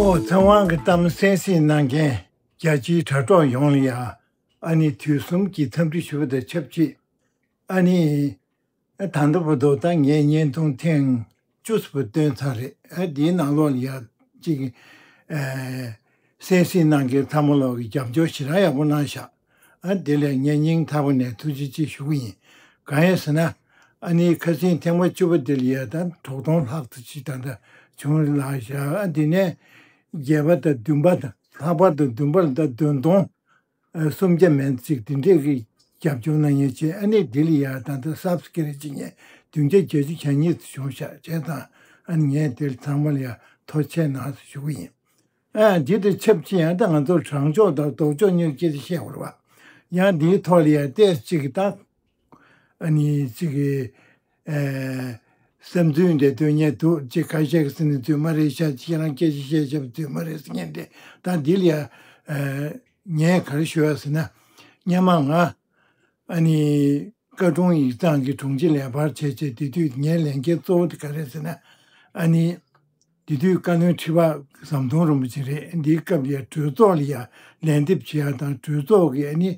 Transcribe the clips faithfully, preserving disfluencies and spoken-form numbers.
ཨོ་ཚེ་དབང་གི་གཏམ་གསན་གཟིགས་གནང་མཁན་རྒྱ་ཆེའི་དྲ་གྲོགས་ཡོངས་ལ་ཡང་ཨ་ནི་དུས་གསུམ་གྱི་འཚམས་འདྲི་ཞུ་བ་དང་ཆབས་ཅིག་ཨ་ནི་ད་ལྟ་བར་དུ་ད་ངས་བརྙན་ཐུང་ཐེངས་བཅུ་ཙམ་བཏོན་ཚར་རེད། ཨ་འདིའི་ནང་ལོགས་ལ་ཡང་ཅིག་ཨ་གསན་གཟིགས་གནང་མཁན་ཚང་མ་ལོག་གི་རྒྱབ་སྐྱོར་ཞེ་དྲག་ཡག་པོ་གནང་ཤག་ཨ་དེ་ལས་ངས་སྙིང་ཐག་པ་ནས་ཐུགས་རྗེ་ཆེ་ཞུ་གི་ཡིན། གང་ཡིན་ཟེར་ན། ཨ་ནི་ཁ་སང་ཐེངས་མ་བཅུ་པ་དེ་ལ་ཡ་ད་དྲུག་སྟོང་ལྷག་ཙམ་ཅིག་ད་ལྟ་བྱུང་ལགས་ཤག་ཨ་དེ་ནས་བརྒྱད་པ་དང་བདུན་པ་དང་ལྷག་པར་དུ་བདུན་པ་ལ་ད་བདུན་སྟོང་ཨ་སུམ་བརྒྱ་མན་ཙམ་ཅིག་དེ་འདྲས་ཀྱི་རྒྱབ་སྐྱོར་གནང་མཁན་བྱས། ཨ་ནི་དེ་ལ་ཡ་ད་ལྟ་སབ་སི་ཀེ་རབ་བྱེད་མཁན་བདུན་བརྒྱ་བརྒྱད་ཅུ་གྱ་གཉིས་ཙམ་བྱུང་ཤག་བྱས་ཙང་ཨ་ནི་ངས་དེ་ཚང་མ་ལ་ཡ་ཐུགས་རྗེ་ཆེ་གནང་ཞུ་གི་ཡིན། ཨ་འདི་དང་ཆབས་ཅིག་ཡང་ད་ང་ཚོ་དྲང་ཕྱོགས་དང་ལྡོག་ཕྱོགས་གཉིས་སྐད་ཆ་བཤད་དགོས་རེད་བ། ཡང་འདིའི་ཐོག་ལ་ཡང་ཏོག་ཙམ་ཅིག་ད་ཨ་ནི་ཅིག་གི་ཨེ་བསམ་ཚུལ་འདྲ་འདོན་མཁན་འདུག་ཅིག་ཁ་ཤས་ཀྱིས་ཟེར་ན་རྫུན་མ་རེད་ཤག་ཅིག་རང་སྐད་ཆ་བཤད་བཤད་པ་རྫུན་མ་རེད་ཟེར་མཁན་འདྲ། ད་འདི་ལ་ཡང་ཨེ་ངས་ག་རེ་ཞུ་ཡ་ཟེར་ན། སྔོན་མ་ང་ཨ་ནི་བཀའ་དྲུང་ཡིག་ཚང་གི་དྲུང་ཆེ་ལས་ཕར་བྱས་བྱས་དེ་དུས་ངའི་ལས་འགན་གཙོ་བོ་དེ་ག་རེ་ཟེར་ན། ཨ་ནི་དེ་དུས་བཀའ་བློན་ཁྲི་པ་ཟམ་གདོང་རིན་པོ་ཆེ་རེད། འདིའི་སྐབས་ལ་ཡ་གྲོས་ཚོགས་ལ་ཡ་ལན་འདེབས་བྱེད་ཡ་དང་གྲོས་ཚོགས་ཀྱི་ཨ་ནི་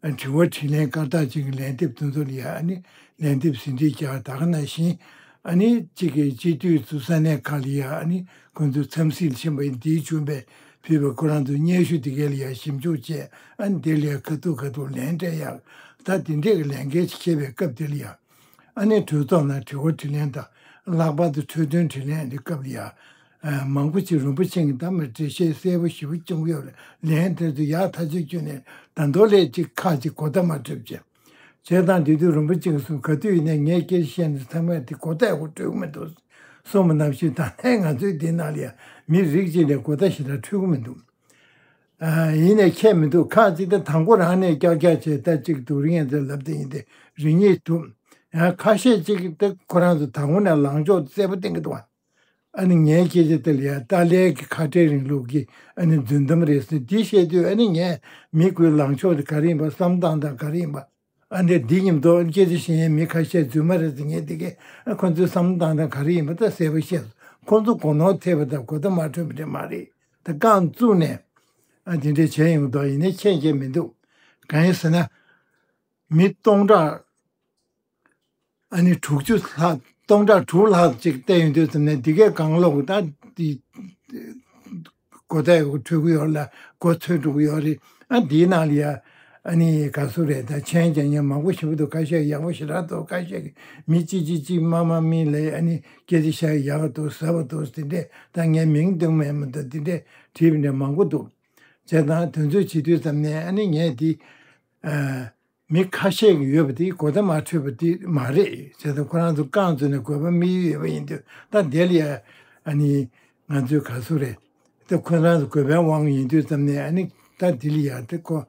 དྲི་བ་དྲིས་ལན་བཀར་ཐག་ཅིག་གི་ལན་འདེབས་དེ་ཚོ་ལ་ཡ་ཨ་ནི་ལན་འདེབས་ཟིན་བྲིས་རྒྱག་ད་ག་ནང་བཞིན། ཨ་ནི་གཅིག་གི་སྤྱི་འཐུས་ཚོ་ས་གནས་ཁག་ལ་ཡ་ཨ་ནི་ཁོང་ཚོའི་འཚམས་གཟིགས་ཕྱིན་པ་ཡིན། དེའི་བྱུང་བའི་ཕུལ་བའི་ཁོ་རང་ཚོའི་སྙན་ཞུ་དེ་གའི་ལ་ཡ་ཞིབ་འཇུག་བྱས། ཨ་ནི་དེ་ལ་ཡ་ཁ་ཐུག་ཁ་ཐུག་ལན་སྤྲད་ཡག་ད་དེ་འདྲས་ཀྱི་ལས་འགན་ཞིག་འཁྱེར་བའི་སྐབས་དེ་ལ་ཡ། ཨ་ནི་གྲོས་ཚོགས་ནང་དྲི་བ་དྲིས་ལན་དང་། ལྷག་པར་དུ་འཕྲོས་དོན་དྲིས་ལན་དེ་སྐབས་ལ་ཡ། ཨ་མང་པོ་ཅིག་རིན་པོ་ཆེ་གིས་ད་མ་འགྲེལ་བཤད་གསལ་པོ་ཞེ་པོ་བྱུང་ཡོད་རེད། ལན་དེ་ཚོ་ཡག་ཐག་ཆོད་བསྐྱོན་ནས་ད་མདོ་ལས་ཅིག་ཁག་ཅིག་གོ་བརྡ་མ་འཕྲོད་པ་བྱས། བྱས་ཙང་དེ་དུས་རིན་པོ་ཆེ་གིས་གསུངས། ག་དུས་ཡིན་ནའི་ངས་སྐད་ཆ་བཤད་ན་ཚང་མས་དེ་གོ་བརྡ་ཡག་པོ་འཕྲོད་ཀྱི་མི་འདུག་གསུངས་པ་ནང་བཞིན། ད་ལྟའི་ང་ཚོའི་འདི་ནང་ལ་ཡ་མི་རིགས་གཅིག་ལས་གོ་བརྡ་ཞེ་དྲག་འཕྲོད་ཀྱི་མི་འདུག་ཨ་ཡིན་ནའི་ཁྱད་མི་འདུག་ཁག་ཅིག་ད་དང་པོ་རང་ནས་ཀྱག་ཀྱག་བྱས། ད་ཅིག་སྡུག་རུས་ཡིན་ཚེ་ལབ་དེ་ཡིན་ཏེ་རེ་སྙེག་འདུག་ཡང་ཁ་ཤས་ཅིག་ད་ཁོ་རང་ཚོ་དང་པོ་ནས་ལངས་ཕྱོགས་གསལ་པོ་བསྟན་གྱི་འདུག་བ། ཨ་ནི་ངའི་སྐད་ཆ་དེ་ལ་ཡ་ཏཱ་ལའི་གི་ཁ་བྲལ་རིང་ལུགས་ཀྱི་ཨ་ནི་རྫུན་གཏམ་རེད་ཟེར་འདི་བཤད་དུས། ཨ་ནི་ངས་མི་དགོས་ལངས་ཕྱོགས་དེ་ག་རེ་ཡིན་པ་བསམ་སྟངས་དང་ག་རེ་ཡིན་པ། ཨ་ནི་འདི་མཉམ་དུ་སྐད་ཆ་བཤད་མཁན་མི་ཁ་ཤས་རྫུན་མ་རེད་ཟེར་མཁན་དེ་གས་ཨ་ཁོ་ཚོའི་བསམ་སྟངས་དང་ག་རེ་ཡིན་པ་ད་གསལ་པོ་བཤད་སོང་། ཁོ་ཚོ་གོ་ནོར་ཐེབས་པ་དང་གོ་བརྡ་མ་འཕྲོད་པ་རེད་མ་རེད། ད་རྐང་བཙུགས་ནས་ཨ་དེ་འདྲས་བྱས་ཡོང་དོགས་ཡིན་ནའི་ཁྱད་ཁྱད་མི་འདུག་གང་ཡིན་ཟེར་ན། མི་སྟོང་ཕྲག་ཨ་ནི་དྲུག་ཅུ་ལྷག་སྟོང་ཕྲག་དྲུག་ལྷག་ཅིག་བལྟས་ཡོང་དུས་ཙམ་ནས་འདི་གས་གང་ལོག་ད་འདི་གོ་བརྡ་ཡག་པོ་འཕྲོད་ཀྱི་ཡོད་ལ་གོ་ཚོད་འགྲོ་གི་ཡོད་རེད། ཨ་འདིའི་ནང་ལ་ཡ་ཨ་ནི་ག་ཚོད་རེད། ད་མཆན་རྒྱག་མཁན་མང་པོ་ཞེ་པོ་འདུག་ཁ་ཤས་ཡག་པོ་ཞེ་དྲག་འདུག་ཁ་ཤས་ཀྱིས་མི་གཅིག་གཅིག་གཅིག་མ་མ་མི་ལ་ཨ་ནི་སྐད་ཆ་བཤད་ཡག་འདུག་ཟབ་པོ་འདུག་དེ་འདྲས་ད་ངས་མིང་འདོན་མེད་མི་འདུག་དེ་འདྲས་བྲིས་པ་འདྲ་མང་པོ་འདུག་བྱས་ཙང་དེ་ཚོ་བྱེད་དུས་ཙམ་ནས་ཨ་ནི་ངས་འདི་ཨ། མི་ཁ་ཤས་ཀྱིས་ཡོད་པ་དེ་གོ་བརྡ་མ་འཕྲོད་པ་དེ་མ་རེད། བྱས་ཙང་ཁོ་རང་ཚོ་རྐང་བཙུགས་ནས་དགོས་པ་དམིགས་ཡུལ་ཡོད་པ་ཡིན་དུས། ད་དེ་ལ་ཡ་ཨ་ནི་ང་ཚོའི་ག་ཚོད་རེད། ད་ཁོ་རང་ཚོ་དགོས་པའི་དབང་ཡིན་དུས་ཙམ་ནས་ཨ་ནི་ད་དེ་ལ་ཡ་དེ་ཁོ་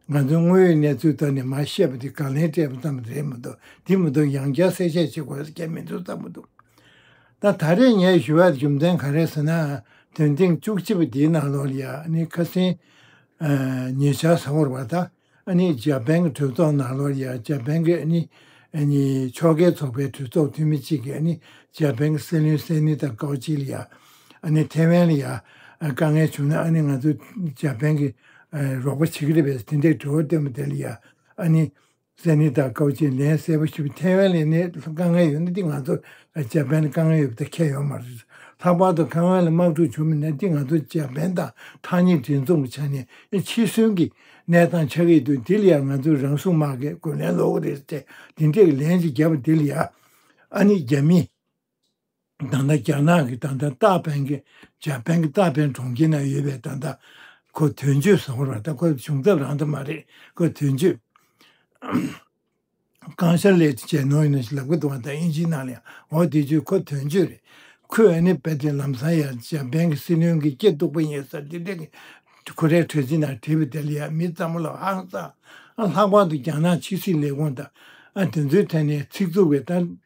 ང་ཚོའི་དངོས་ཡོད་གནས་ཚུལ་ཐོག་ནས་མ་བཤད་པ་དེ་དགག་ལན་སྤྲད་པ་ཙམ་རེད་མ་གཏོགས། དེ་མ་གཏོགས་ཡང་བསྐྱར་གསལ་བཤད་བྱེད་དགོས་ཀྱི་མི་འདུག་བསམ་གྱི་འདུག་ད་ད་རེས་ངས་ཞུ་བའི་རྒྱུ་མཚན་ག་རེ་ཟེར་ན། དོན་ཐེངས་བཅུ་གཅིག་པ་འདིའི་ནང་ལོགས་ལ་ཡ་ཨ་ནི་ཁ་སང་ཨ་ཉེ་ཆར་ཟེར་བ་རེད་པ། ད་ཨ་ནི་འཇར་པན་གྱི་གྲོས་ཚོགས་ནང་ལོགས་ལ་ཡ་འཇར་པན་གྱི་ཨ་ནི་ཨ་ནི་ཕྱོགས་འགལ་ཚོགས་པའི་གྲོས་ཚོགས་འཐུས་མི་གཅིག་གིས་ཨ་ནི་འཇར་པན་གྱི་སྲིད་བློན་སེ་ནི་ཏཱ་ཀའོ་ཅི་ལ་ཡ་ཨ་ནི་ཐའེ་ཝན་ལ་ཡ་ཨ་དཀའ་ངལ་བྱུང་ན་ཨ་ནི་ང་ཚོ་འཇར་པན་གྱི་ཨ་རོགས་པ་བྱེད་ཀྱི་རེད་པས་དེ་འདྲའི་དྲི་བ་བཏོན་པ་དེ་ལ་ཡ་ཨ་ནི། སེ་ནི་ཏཱ་ཀའོ་ཅིས་ལན་གསལ་པོ་ཞུས་པ། ཐའེ་ཝན་ལ་ནི་དཀའ་ངལ་ཡོད་ན་འདི་ང་ཚོ་འཇར་པན་ལ་དཀའ་ངལ་ཡོད་པ་དེ་ཁྱད་ཡོད་མ་རེད། ལྷག་པར་དུ་ཐའེ་ཝན་ལ་དམག་འཁྲུག་བྱུང་མིན་ན་འདི་ང་ཚོ་འཇར་པན་དང་ཐག་ཉེ་འབྲེལ་འཛོམས་ཀྱི་ཆ་ནས་འཆི་གསོན་གྱི་གནས་སྟངས་ཆགས་ཀྱི་འདུག་འདི་ལ་ཡང་ང་ཚོས་རང་སྲུང་དམག་གིས་རྒོལ་ལན་སློག་གི་རེད་ཟེར་དེ་འདྲས་ཀྱི་ལན་ཅིག་བརྒྱབ་པ་འདི་ལ་ཡ་ཨ་ནི་རྒྱ་མི། ད་ལྟ་རྒྱ་ནག་གི་ད་ལྟ་ཏཱ་པན་གྱི་འཇར་པན་གྱི་ཏཱ་པན་གྲོང་ཁྱེར་ན་ཡོད་པའི་ད་ལྟ་ཁོ་དོན་གཅོད་ཟེར་བ་རེད། ད་ཁོ་གཞུང་ཚབ་རང་ད་མ་རེད། ཁོ་དོན་གཅོད། ཀང་ཤར་ལས་བྱས་ནོ་ཡིན་ནོ་ཞིག་ལབ་ཀྱི་འདུག་བ། ད་དབྱིན་ཇིའི་ནང་ལ་ཡང་འོ་དེ་ཆོས་ཁོ་དོན་གཅོད་རེད། ཁོས་ཨ་ནི་དཔེ་དེ་ལམ་སང་ཡང་འཇར་པན་གྱི་སྲིད་བློན་གྱི་སྐྱེ་སྡུག་པོ་ཡིན་ས་དེ་འདྲ་གི་ཁོ་རའི་དྲ་ཚིགས་ནང་བྲིས་པ་དེ་ལ་ཡང་མི་ཚང་མ་ལ་ཧང་སང་། ཨ་ལྷག་པར་དུ་རྒྱ་ནག་ཕྱི་སྲིད་ལས་ཁུངས་དང་ཨ་དེ་ཚོའི་ཐད་ནས་ཚིག་རྩུབ་པའི་ད།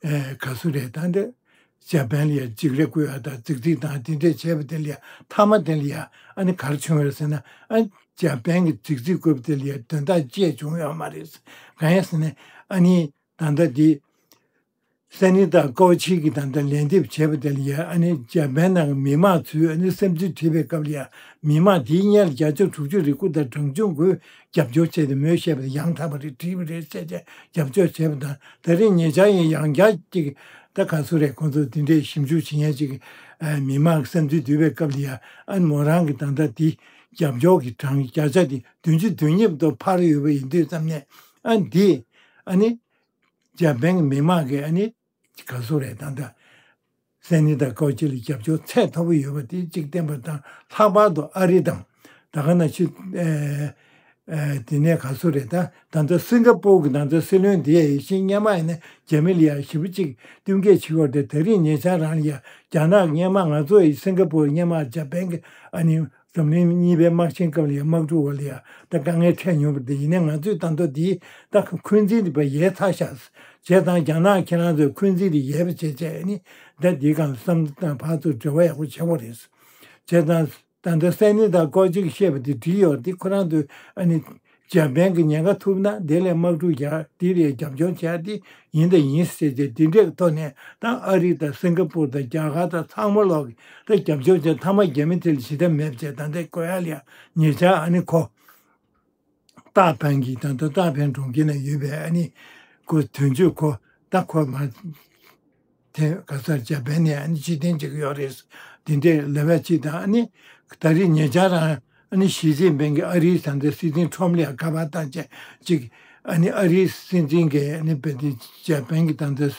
ཨེ་ག་སུ་རེད་ད་འདི། འཇར་པན་ལ་ཡ་འཇིགས་རེ་བསྐུལ་བ་དང་རྫིག་རྫིག་དང་དེ་འདྲས་བྱས་པ་དེ་ལ་ཡ་མཐའ་མ་དེ་ལ་ཡ་ཨ་ནི་ག་རེ་བྱུང་བ་རེད་ཟེར་ན། ཨ་འཇར་པན་གྱི་རྫིག་རྫིག་བསྐུལ་བ་དེ་ལ་ཡ་དོན་དག་ཅི་ཡང་བྱུང་ཡོད་མ་རེད། གང་ཡིན་ཟེར་ན་ཨ་ནི་ད་ལྟ་འདི་ སེ་ནི་ཏཱ་ཀའོ་ཆི་གིས་ད་ལྟ་ལན་འདེབས་བྱས་པ་དེ་ལ་ཡ་ཨ་ནི་འཇར་པན་ནང་གི་མི་མང་ཚོས་ཨ་ནི་བསམ་ཚུལ་བྲིས་པའི་སྐབས་ལ་ཡ་མི་མང་དེའི་སྔོན་ལ་བརྒྱ་ཆ་དྲུག་ཅུ་རེ་དགུ་དང་གྲངས་ཆུང་ཀུན་རྒྱབ་སྐྱོར་བྱས་ཏེ་མོས་བཤད་པ་དེ་ཡང་དག་པ་རེད་བྲིས་པ་རེད་ཟེར་བྱས་རྒྱབ་སྐྱོར་བྱས་པ་དང་། ད་རེས་ཉེ་ཆར་ཡང་ཡང་བསྐྱར་ཅིག་ད་ག་ཚོད་རེད། ཁོང་ཚོ་དེ་འདྲའི་ཞིབ་འཇུག་བྱེད་མཁན་ཅིག་མི་མང་གི་བསམ་ཚུལ་བསྡུས་པའི་སྐབས་ལ་ཡ་ཨ་ནི་མོ་རང་གི་ད་ལྟ་དེ་རྒྱབ་སྐྱོར་གྱི་གྲངས་བརྒྱ་ཆ་དེ་བདུན་ཅུ་དོན་གཉིས་པ་དུ་འཕར་ཡོད་པ་ཡིན་དུས་ཙམ་ནས་ཨ་ནི་དེ་ཨ་ནི་འཇར་པན་གྱི་མི་མང་གིས་ཨ་ནི་ག་ཚོད་རེད། ད་ལྟ་སེ་ནི་ཏཱ་ཀའོ་ཆི་ལ་རྒྱབ་སྐྱོར་ཚད་མཐོ་པོ་ཡོད་པ་དེ་གཅིག་བསྟན་པ་དང་། ལྷག་པར་དུ་ཨ་རི་དང་ད་ག་ནང་བཞིན་ཨེ་ཨེ་དེ་ནས་ག་ཚོད་རེད། ད་ད་ལྟ་སིང་ག་པུར་གྱི་ད་ལྟ་སྲིད་བློན་དེ་ཡ་ཡིན་ཕྱིན་སྔོན་མ་ཡིན་ན་རྒྱ་མི་ལ་ཡ་ཞེ་པོ་ཅིག་བསྟུན་མཁས་བྱེད་ཀྱི་ཡོད་རེད། ད་རེས་ཉེ་ཆར་རང་ལ་ཡ་རྒྱ་ནག་སྔོན་མ་ང་ཚོ་ཡི་སིང་ག་པུར་སྔོན་མ་འཇར་པན་གྱི་ཨ་ནི་འཛམ་གླིང་གཉིས་པའི་དམག་ཆེན་སྐབས་ལ་ཡང་དམག་འཁྲུག་འོག་ལ་ཡང་ད་དཀའ་ངལ་འཕྲད་མྱོང་བ་དེ་ཡིན་ནའི་ང་ཚོས་ད་ལྟ་འདིའི་ད་འཁོན་འཛིན་དེ་ཕར་ཡལ་ཚར་ཤག་བྱས་ཙང་རྒྱ་ནག་ཁྱེད་རང་ཚོས་འཁོན་འཛིན་དེ་ཡལ་བ་བྱས་བྱས་ནི་ད་འདིའི་སྒང་བསམ་བློ་བཏང་ཕར་ཚུར་འབྲེལ་བ་ཡག་པོ་བྱེད་དགོས་རེད། བྱས་ཙང་ད་ལྟ་སེ་ནི་ཏཱ་ཀའོ་ཆི་གིས་བཤད་པ་དེ་བྲིས་ཡོད་དེ་ཁོ་རང་ཚོས་ཨ་ནི་འཇར་པན་གྱི་ཉེན་ཁ་ཐུབ་ན་དེ་ལས་དམག་འཁྲུག་རྒྱག་དེ་ལས་རྒྱབ་སྐྱོར་བྱ་དེ་ཡིན་དང་ཡིན་ཟེར་བྱས་དེ་འདྲའི་ཐོག་ནས་ད་ཨ་རི་དང་སིང་ག་པུར་དང་རྒྱ་གར་དང་ཚང་མ་ལོག་གི་ད་རྒྱབ་སྐྱོར་བྱས། མཐའ་མ་རྒྱ་མི་དེ་ལ་ཞེ་དྲག་མེད་བྱས་ད་ལྟའི་ཀོ་ཡ་ལ་ཡ་ཉེ་ཆར་ཨ་ནི་ཁོ་ཏཱ་ཕན་གྱི་ད་ལྟ་ཏཱ་ཕན་གྲོང་ཁྱེར་ན་ཡོད་པའི་ཨ་ནི་ཁོ་དོན་གཅོད་ཁོ་ད་ཁོ་མ་དེ་ག་ས་འཇར་པན་ནས་ཨ་ནི་ཕྱིར་འཐེན་བྱེད་ཀྱི་ཡོད་རེད། དེ་འདྲའི་ལབ་ཡ་ཅིག་དང་། ཨ་ནི་ད་རེས་ཉེ་ཆར་རང་ཨ་ནི་ཞི་ཅིན་ཕིང་གིས་ཨ་རིའི་ད་ལྟའི་སྲིད་འཛིན་ཁྲོམ་ལ་ཡ་ཁ་པར་བཏང་བྱས་ཅིག་ཨ་ནི་ཨ་རིའི་སྲིད་འཛིན་གྱིས་ཨ་ནི་བལ་ཏི་འཇར་པན་གྱི་ད་ལྟའི་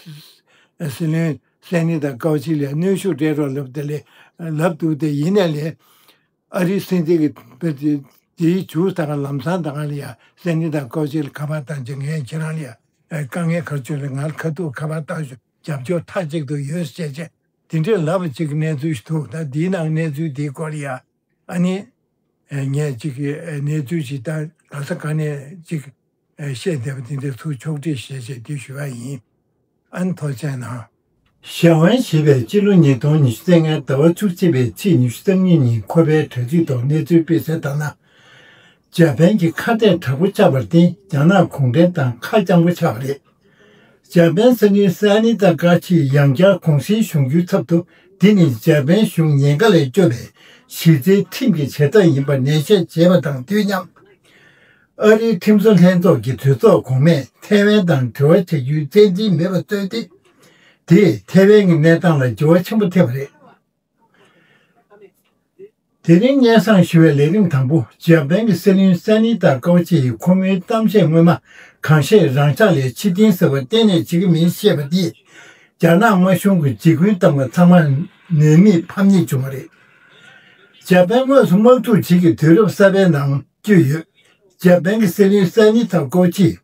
སྲིད་བློན་སེ་ནི་ཏཱ་ཀའོ་ཆི་ལ་གནོན་ཤུགས་སྤྲད་རོགས་ལབ་དེ་ལས་ལབ་འདུག་དེ་ཡིན་ནའི་ལས་ཨ་རིའི་སྲིད་འཛིན་གྱིས་བལ་ཏི་དེའི་མཇུག་ད་ག་ལམ་སང་ད་ག་ལ་ཡ་སེ་ནི་ཏཱ་ཀའོ་ཆི་ལ་ཁ་པར་བཏང་བྱས་ངས་ཁྱེད་རང་ལ་ཡ་དཀའ་ངལ་ག་རེ་བྱུང་རེད། ང་ལ་ཁ་ཐུག་ཁ་པར་བཏང་ཤོག་རྒྱབ་སྐྱོར་མཐའ་གཅིག་ཏུ་ཡོད་ཟེར་བྱས་དེ་འདྲའི་ལབ་པ་ཅིག་གི་གནས་ཚུལ་ཞིག་འདུག་ད་འདིའི་ནང་གནས་ཚུལ་འདིའི་སྐོར་ལ་ཡ་ཨ་ནི་ངས་ཅིག་གི་གནས་ཚུལ་ཞིག་ད་ག་ས་ག་ནས་ཅིག་བཤད་བསྡད་པ་དེ་འདྲ་ཚུར་ཕྱོགས་སྒྲིག་བྱས་བྱས་འདི་ཞུ་བ་ཡིན། ཨ་ནི་ཐུགས་རྗེ་གནང་། ཞའོ་ཝན་ཞེས་པས་སྤྱི་ལོ་ཉིས་སྟོང་ཉི་ཤུ་རྩ་ལྔའི་ཟླ་བ་བཅུ་གཅིག་པའི་ཚེས་ཉི་ཤུ་རྩ་གཉིས་ཉིན་ཁོ་པའི་དྲ་ཚིགས་ཐོག་གནས་ཚུལ་སྤེལ་གསལ་ལྟར་ན། འཇར་པན་གྱི་ཁ་གཏད་དྲག་པོ་ཆགས་པར་བརྟེན་རྒྱ་ནག་གུང་ཁྲན་ཏང་ཁ་སྐྱེངས་པོ་ཆགས་པ་རེད། འཇར་པན་སྲིད་བློན་སེ་ནི་ཏཱ་ཀའོ་ཆིས་ཡང་བསྐྱར་གུང་སེང་གཞུང་རྒྱུའི་ཚབ་ཏུ་འདི་ནི་འཇར་པན་གཞུང་ཉེན་ཁ་ལས་སྐྱོབ་པའི་གཞི་རྩའི་ཁྲིམས་ཀྱི་བྱེད་ཐབས་ཡིན་པར་ནན་བཤད་བྱས་པ་དང་དུས་མཉམ། ཨ་རིའི་ཁྲིམས་བཟོ་ལྷན་ཚོགས་ཀྱི་གྲོས་ཚོགས་གོང་མས་ཐའེ་ཝན་དང་འབྲེལ་བ་བྱ་རྒྱུའི་རྩ་འཛིན་མེད་པ་བཟོས་ཏེ། དེས་ཐའེ་ཝན་གྱི་གནས་སྟངས་ལ་འགྱུར་བ་ཆེན་པོ་ཐེབས་པ་རེད། དེ་རིང་སྙན་སེང་ཞུ་བའི་ལས་རིམ་དང་པོ། འཇར་པན་གྱི་སྲིད་བློན་སེ་ནི་ཏཱ་ཀའོ་ཆི་ཡིས་ཁོ་མོའི་གཏམ་བཤད་སྔོན་མ་གང་བཤད་རང་འཇགས་ལས་ཕྱིར་འཐེན་ཟེར་བ་གཏན་ནས་བྱེད་ཀྱི་མིན་ཞེས་པ་འདིས་རྒྱ་ནག་དམར་གཞུང་གི་འཇིགས་སྐུལ་བཏང་བ་ཚང་མ་ནུས་མེད་ཕམ་ཉེས་བྱུང་བ་རེད། འཇར་པན་དངོས་སུ་དམག་འཁྲུག་བྱེད་ཀྱི་དུས་རབས་གསར་པའི་ནང་བསྐྱོད་ཡོད། འཇར་པན་གྱི་སྲིད་བློན་སེ་ནི་ཏཱ་ཀའོ་ཆིས་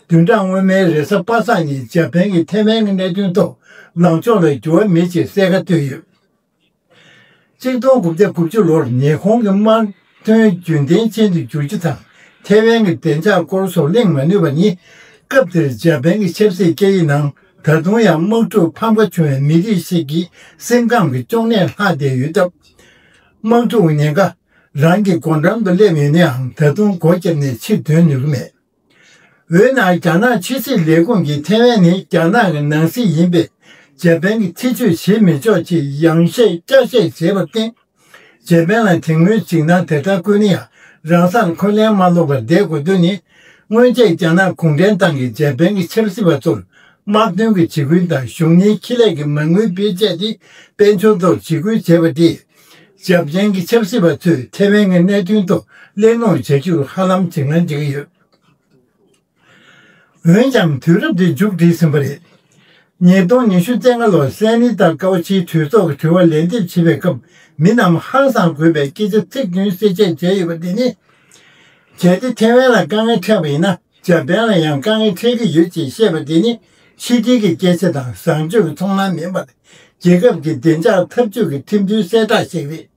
བདུན་ཕྲག་སྔོན་མའི་རེས་གཟའ་པ་སངས་ཉིན་འཇར་པན་གྱིས་ཐའེ་ཝན་གྱི་གནད་དོན་ཐོག་ལངས་ཕྱོགས་ལ་འགྱུར་བ་མེད་ཅེས་གསལ་ཁ་བཏོན་ཡོད། གཅིག་སྟོང་དགུ་བརྒྱ་དགུ་བཅུ་ལོར་ཉི་ཧོང་གི་དམག་དོན་རྒྱུན་ལྡན་ཅན་དུ་འགྱུར་རྒྱུ་དང་། ཐའེ་ཝན་གྱི་བདེ་འཇགས་སྐོར་སོགས་གླེང་མ་ནུས་པ་ནི། སྐབས་དེར་འཇར་པན་གྱི་ཆབ་སྲིད་སྐད་ཡིག་ནང་ད་དུང་ཡང་དམག་འཁྲུག་ཕམ་ཁ་བྱུང་བའི་མི་རིགས་ཤིག་གི་སེམས་ཁམས་ཀྱི་གཅོང་ནད་ལྷག་བསྡད་ཡོད་སྟབས། དམག་འཁྲུག་ཉེན་ཁ་རང་གི་སྒོ་འགྲམ་དུ་སླེབས་ཡོད་ནའང་ད་དུང་སྒོ་བརྒྱབ་ནས་ཕྱིར་ཐོན་ནུས་ཀྱི་མེད། འོན་ནའང་རྒྱ་ནག་ཕྱི་སྲིད་ལས་ཁུངས་ཀྱིས་ཐའེ་ཝན་ནི་རྒྱ་ནག་གི་ནང་སྲིད་ཡིན་པས་འཇར་པན་གྱིས་ཐེ་བྱུས་བྱེད་མི་ཆོག་ཅེས་ཡང་བཤད་བསྐྱར་བཤད་བྱས་པར་བརྟེན། འཇར་པན་ལ་དེ་སྔོན་འཇིགས་སྣང་དེ་ལྟར་བསྐུལ་ན་ཡང་རང་སར་འཁོན་ལན་མ་སློག་པར་བསྡད་དགོས་དོན་ནི། སྔོན་ཆད་རྒྱ་ནག་གུང་ཁྲན་ཏང་གིས་འཇར་པན་གྱི་ཆབ་སྲིད་པ་ཚོར་དམག་དོན་གྱི་འཇིགས་སྐུལ་དང་གཞུང་གཉེར་ཁེ་ལས་ཀྱི་མ་དངུལ་སྤེལ་ཆས་དེ་དཔལ་འབྱོར་ཐོག་འཇིགས་སྐུལ་བྱས་པ་དེས། འཇར་པན་གྱི་ཆབ་སྲིད་པ་ཚོས་ཐའེ་ཝན་གྱི་གནད་དོན་ཐོག་གླེང་སློང་བྱ་རྒྱུར་ཧ་ལམ་འཇིགས་སྣང་བྱེད་ཀྱི་ཡོད། འོན་ཀྱང་དུས་རབས་འདི་མཇུག་བསྒྲིལ་ཟིན་པ་རེད། ཉིས་སྟོང་ཉི་ཤུ་རྩ་ལྔ་ལོར་སེ་ནི་ཏཱ་ཀའོ་ཆིའི་གྲོས་ཚོགས་ཀྱི་དྲི་བར་ལན་འདེབས་བྱེད་པའི་སྐབས་མི་རྣམས་ཧང་སངས་དགོས་པའི་སྐད་ཆ་ཚིག་བདུན་གསལ་བཤད་བྱས་ཡོད་པ་དེ་ནི། གལ་ཏེ་ཐའེ་ཝན་ལ་དཀའ་ངལ་འཕྲད་པ་ཡིན་ན་འཇར་པན་ལ་ཡང་དཀའ་ངལ་འཕྲད་ཀྱི་ཡོད་ཅེས་བཤད་པ་དེ་ནི་ཕྱི་འབྲེལ་གྱི་སྐད་ཆ་དང་བཟང་སྤྱོད་ཀྱི་ཚོར་སྣང་མིན་པར་རྒྱལ་ཁབ་ཀྱི་བདེ་འཇགས་འཐབ་ཇུས་ཀྱི་ཁྲིམས་མཐུན་གསལ་བསྒྲགས་ཤིག་རེད།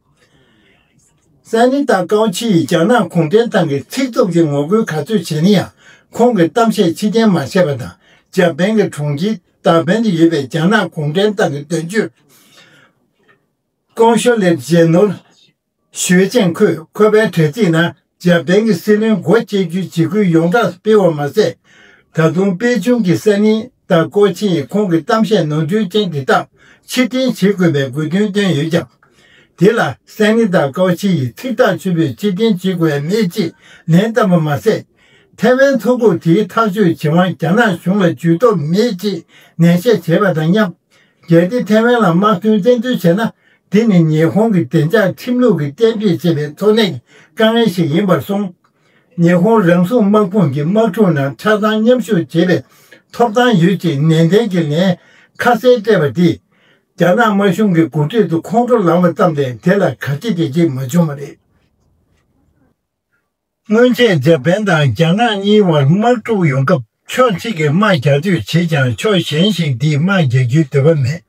སེ་ནི་ཏཱ་ཀའོ་ཆི་ཡིས་རྒྱ་ནག་གུང་ཁྲན་ཏང་གི་ཚིག་རྩུབ་ཀྱི་ངོ་རྒོལ་ག་ཚོད་བྱས་ན་ཡང་ཁོང་གི་གཏམ་བཤད་ཕྱིར་འཐེན་མ་བྱས་པ་དང་། འཇར་པན་གྱི་གྲོང་ཁྱེར་ཏཱ་པན་དུ་ཡོད་པའི་རྒྱ་ནག་གུང་ཁྲན་ཏང་གི་དོན་གཅོད་ཀོང་ཤོ་ལེབ་ཇེ་ནོར་ཞུས་ཅན་ཁོས་ཁོ་པའི་དྲ་ཚིགས་ནང་འཇར་པན་གྱི་སྲིད་བློན་སྒོ་བཅད་རྒྱུའི་འཇིགས་སྐུལ་ཡོངས་གྲགས་སུ་སྤེལ་བ་མ་ཟད། ད་དུང་པེ་ཅུང་གི་ས་གནས་ དང་ཀའོ་ཆི་ཡིས་ཁོང་གི་གཏམ་བཤད་ནོར་འཁྲུལ་ཅན་དེ་དག་ཕྱིར་འཐེན་བྱེད་དགོས་པའི་དགོས་འདུན་བཏོན་ཡོད་ཀྱང་། དེ་ལ་སན་ནི་དང་ཀའོ་ཆི་ཡིས་ཚིག་ཐག་ཆོད་པོས་ཕྱིར་འཐེན་བྱེད་དགོས་མེད་ཅེས་ལན་བཏབ་པ་མ་ཟད། ཐའེ་ཝན་མཚོ་འགོག་དེའི་ཐག་གཅོད་བྱེད་དབང་རྒྱ་ནག་གཞུང་ལ་འཇུས་གཏོགས་མེད་ཅེས་ནན་བཤད་བྱས་པ་དང་མཉམ། གལ་ཏེ་ཐའེ་ཝན་ལ་དམག་དོན་བཙན་འཛུལ་བྱས་ན། དེ་ནི་ཉི་ཧོང་གི་བདེ་འཇགས་ཁྲིམས་ལུགས་ཀྱིས་གཏན་འབེབས་བྱས་པའི་འཚོ་གནས་ཀྱི་དཀའ་ངལ་ཞིག་ཡིན་པར་སོང་། ཉི་ཧོང་རང་སྲུང་དམག་དཔུང་གིས་དམག་འཁྲུག་ནང་ཆ་ཚང་མཉམ་ཞུགས་བྱེད་པའི་ཐོབ་ཐང་ཡོད་ཅེས་ནན་ཏན་གྱིས་ལན་ཁ་གསལ་སྤྲད་པ་དེས། རྒྱ་ནག་དམར་གཞུང་གི་འགོ་ཁྲིད་ཚོ་ཁོང་ཁྲོ་ལངས་པ་ཙམ་ལས་དེ་ལ་ག་ཅི་དེ་ཅི་མ་བྱུང་བ་རེད། སྔོན་ཆད་འཇར་པན་དང་རྒྱ་ནག་གཉིས་བར་དམག་འཁྲུག་ཡོང་སྐབས་ཕྱོགས་གཅིག་གིས་དམག་རྒྱག་འདོད་བྱེད་ཀྱང་ཕྱོགས་གཞན་ཞིག་འདིས་དམག་རྒྱག་རྒྱུའི་འདོད་པ་མེད།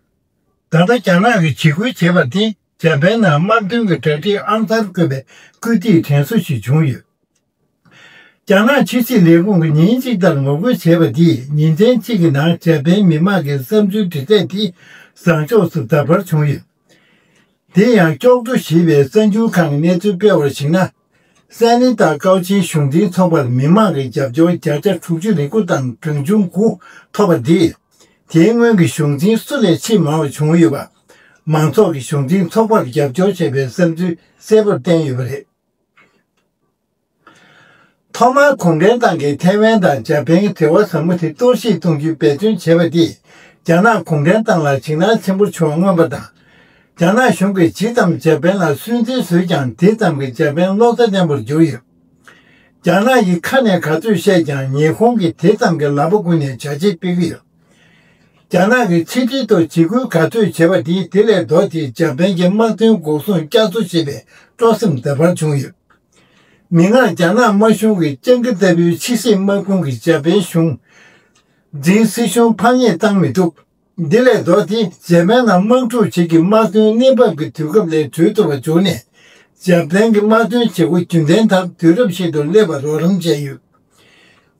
ད་ལྟ་རྒྱ་ནག་གིས་འཇིགས་སྐུལ་བྱས་པ་དེ་འཇར་པན་ནང་དམག་དོན་གྱི་གྲ་སྒྲིག་ཨང་གསར་བཀོད་པའི་སྐུལ་འདེད་དྲན་གསོ་ཞིག་བྱུང་ཡོད། རྒྱ་ནག་ཕྱི་སྲིད་ལས་ཁུངས་ཀྱིས་ཉིན་གཅིག་ལྟར་ངོ་རྒོལ་བྱས་པ་འདིས་ཉིན་མཚན་གཅིག་གི་ནང་འཇར་པན་མི་དམངས་ཀྱི་བསམ་ཚུལ་འདྲི་རྩད་དེ་བཟང་ཕྱོགས་སུ་ལྡབ་འཕར་བྱུང་ཡོད། དེ་ཡང་ཀྱོག་ཀྲོ་ཞེས་པའི་གསར་འགྱུར་ཁང་གི་གནས་ཚུལ་སྤེལ་བར་གཞིགས་ན། སན་ནི་དང་ཀའོ་ཆིའི་གཞུང་འཛིན་ཚོགས་པར་མི་མང་གི་རྒྱབ་སྐྱོར་བརྒྱ་ཆ་དྲུག་ཅུ་རེ་དགུ་དང་གྲངས་ཆུང་དགུ་ཐོབ་པ་འདིས། དེའི་སྔོན་གྱི་གཞུང་འཛིན་སུ་ལས་ཆེས་མང་བ་བྱུང་ཡོད་པ། མང་ཚོགས་ཀྱི་གཞུང་འཛིན་ཚོགས་པར་རྒྱབ་སྐྱོར་བྱས་པའི་བསམ་ཚུལ་གསལ་པོར་བསྟན་ཡོད་པ་རེད། ཐོག་མར་གུང་ཁྲན་ཏང་གིས་ཐའེ་ཝན་དང་འཇར་པན་གྱི་འབྲེལ་བ་ཟབ་མོ་དེ་གཏོར་བཤིག་གཏོང་རྒྱུའི་འབད་བརྩོན་བྱས་པ་དེས། རྒྱ་ནག་གུང་ཁྲན་ཏང་ལ་འཇིགས་སྣང་ཆེན་པོ་བྱུང་བ་མངོན་པ་དང་། རྒྱ་ནག་གཞུང་གིས་ཇི་ཙམ་འཇར་པན་ལ་སུན་གཙེར་བཟོས་ཀྱང་དེ་ཙམ་གྱིས་འཇར་པན་བློ་རྩ་བརྟན་པོར་གྱུར་ཡོད། རྒྱ་ནག་གིས་ཁ་ནས་ག་ཚོད་བཤད་ཀྱང་ཉི་ཧོང་གིས་དེ་ཙམ་གྱིས་ལག་པ་ཀུན་ནས་བྱ་བྱེད་སྤེལ་གྱི་ཡོད། རྒྱ་ནག་གིས་ཕྱི་འབྲེལ་ཐོག་འཇིགས་སྐུལ་ག་ཚོད་བྱས་པ་དེས་དེ་ལས་ལྡོག་སྟེ་འཇར་པན་གྱི་དམག་དོན་འགོག་སྲུང་བསྐྱར་གསོ་བྱེད་པའི་སྤྲོ་སེམས་ལྡབ་འཕར་བྱུང་ཡོད། མིག་སྔར་རྒྱ་ནག་དམར་གཞུང་གི་སྤྱང་ཀི་ལྟ་བུའི་ཕྱི་སྲིད་དམག་དཔུང་གིས་འཇར་པན་གཞུང་འཛིན་སྲིད་གཞུང་ཕམ་ཉེས་བཏང་མི་ཐུབ། འདི་ལས་ལྡོག་སྟེ་འཇར་པན་ནང་དམག་འཁྲུག་བྱེད་ཀྱི་དམག་དོན་གནས་བབ་ཀྱི་དུས་སྐབས་ལས་གྲོལ་ཐུབ་པ་བྱུང་ནས། འཇར་པན་གྱི་དམག་དོན་བྱེད་སྒོ་རྒྱུན་ལྡན་ལྟར་དུས་རབས་ཤིག་ཏུ་སླེབས་པར་རོགས་རམ་བྱས་ཡོད།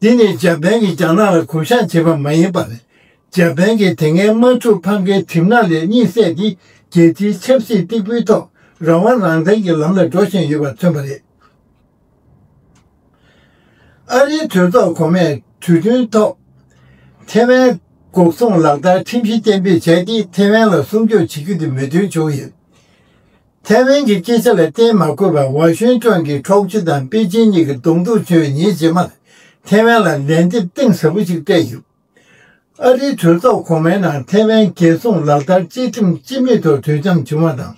འདི་ནི་འཇར་པན་གྱིས་རྒྱ་ནག་ལ་གུས་ཞབས་བྱེད་པ་མ་ཡིན་པར། འཇར་པན་གྱིས་དེ་སྔའི་དམག་འཁྲུག་ཕམ་ཁའི་གྲིབ་ནག་ལས་གཉིད་སད་དེ་རྒྱལ་སྤྱིའི་ཆབ་སྲིད་སྟེགས་བུའི་ཐོག་རང་དབང་རང་བཙན་གྱི་ལམ་ལ་འགྲོ་བཞིན་ཡོད་པ་མཚོན་པ་རེད། ཨ་རིའི་གྲོས་ཚོགས་གོང་མས་གྲོས་མཐུན་ཐོག་ཐེ་ཝན་འགོག་སྲུང་ལག་བསྟར་ཁྲིམས་གཞི་གཏན་འབེབས་བྱས་ཏེ་ཐེ་ཝན་ལ་སྲུང་སྐྱོབ་བྱེད་རྒྱུ་དེ་མོས་མཐུན་བྱུང་ཡོད། ཐེ་ཝན་གྱི་སྐད་ཆ་ལ་བརྟེན་མ་དགོས་པར་ཝ་ཤིང་ཊོན་གྱི་འཁྲོག་ཆུ་དང་པེ་ཅིན་གཉིས་ཀྱིས་གདོང་ཐུག་བྱུང་བའི་ཉིན་རྗེས་མར་ཐེ་ཝན་ལ་ལན་འདེབས་གཏིང་ཟབ་པོ་ཞིག་སྤྲད་ཡོད། ཨ་རིའི་གྲོས་ཚོགས་གོང་མའི་ནང་ཐེ་ཝན་རྒྱལ་སྲུང་ལག་བསྟར་སྤྱི་ཁྲིམས་སྤྱི་མོས་ཐོག་གྲོས་འཆམ་བྱུང་བ་དང་།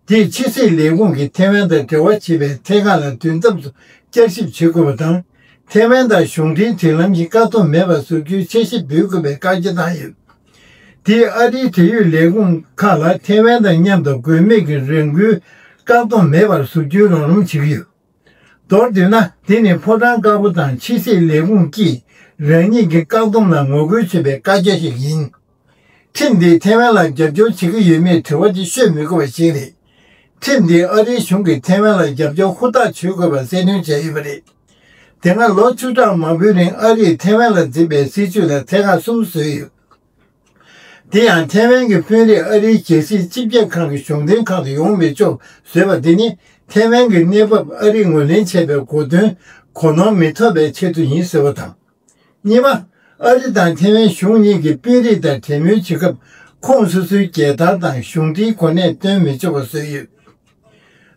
དེས་ཕྱི་སྲིད་ལས་ཁུངས་ཀྱིས་ཐེ་ཝན་དང་འབྲེལ་བ་བྱེད་པའི་ཐད་ཀར་ལ་དུས་མཚམས་སུ་བསྐྱར་ཞིབ་བྱེད་དགོས་པ་དང་། ཐེ་ཝན་དང་གཞུང་འབྲེལ་སྒྲིག་ལམ་གྱི་བཀག་སྡོམ་མེད་པར་བཟོ་རྒྱུའི་འཆར་གཞི་འབུལ་དགོས་པའི་བཀའ་རྒྱ་བཏང་ཡོད། དེས་ཨ་རིའི་འབྲེལ་ཡོད་ལས་ཁུངས་ཁག་ལ་ཐེ་ཝན་དང་མཉམ་དུ་དགོས་མེད་ཀྱི་རང་འགུལ་བཀག་སྡོམ་མེད་པར་བཟོ་རྒྱུའི་རོགས་རམ་བྱེད་ཀྱི་ཡོད། མདོར་བསྡུས་ན། འདི་ནི་ཕོ་བྲང་དཀར་པོ་དང་ཕྱི་སྲིད་ལས་ཁུངས་ཀྱིས་རང་ཉིད་ཀྱི་བཀག་སྡོམ་ལ་ངོ་རྒོལ་བྱེད་པའི་བཀའ་རྒྱ་ཞིག་ཡིན། ཁྲིམས་འདིས་ཐེ་ཝན་ལ་རྒྱབ་སྐྱོར་བྱེད་ཀྱི་ཡོད་མེད་དྲི་བ་དེ་ཤོད་མི་དགོས་པ་ཞིག་རེད། ཁྲིམས་འདིས་ཨ་རིའི་གཞུང་གིས་ཐེ་ཝན་ལ་རྒྱབ་སྐྱོར་ཧུར་ཐག་བྱེད་དགོས་པ་གསལ་སྟོན་བྱས་ཡོད་པ་རེད། དེ་སྔ་ལོ་བཅུ་ཕྲག་མང་པོའི་རིང་ཨ་རིས་ཐེ་ཝན་ལ་འཛིན་པའི་སྲིད་བྱུས་ལ་ཐད་ཀར་གསུམ་བཟོས་ཡོད། དེ་ཡང་ཐེ་ཝན་གྱི་དཔོན་རིགས་ཨ་རིའི་རྒྱལ་སྲིད་སྤྱི་ཁྱབ་ཁང་གི་གཞུང་འབྲེལ་ཁང་དུ་ཡོང་མི་ཆོག་བཟོས་པ་འདི་ནི་ཐེ་ཝན་གྱི་གནས་བབ་ཨ་རིས་ངོས་ལེན་བྱས་པའི་གོ་དོན་གོ་ནོར་མི་ཐོབ་པའི་ཆེད་དུ་ཡིན་ཟེར་བ་དང་། གཉིས་པ། ཨ་རི་དང་ཐེ་ཝན་གཞུང་གཉིས་ཀྱི་དཔོན་རིགས་དང་གྲོས་མོལ་བྱེད་སྐབས་ཁོངས་སོ་སོའི་རྒྱལ་དར་དང་གཞུང་འབྲེལ་གོ་གནས་སྟོན་མི་ཆོག་པ་བཟོས་ཡོད།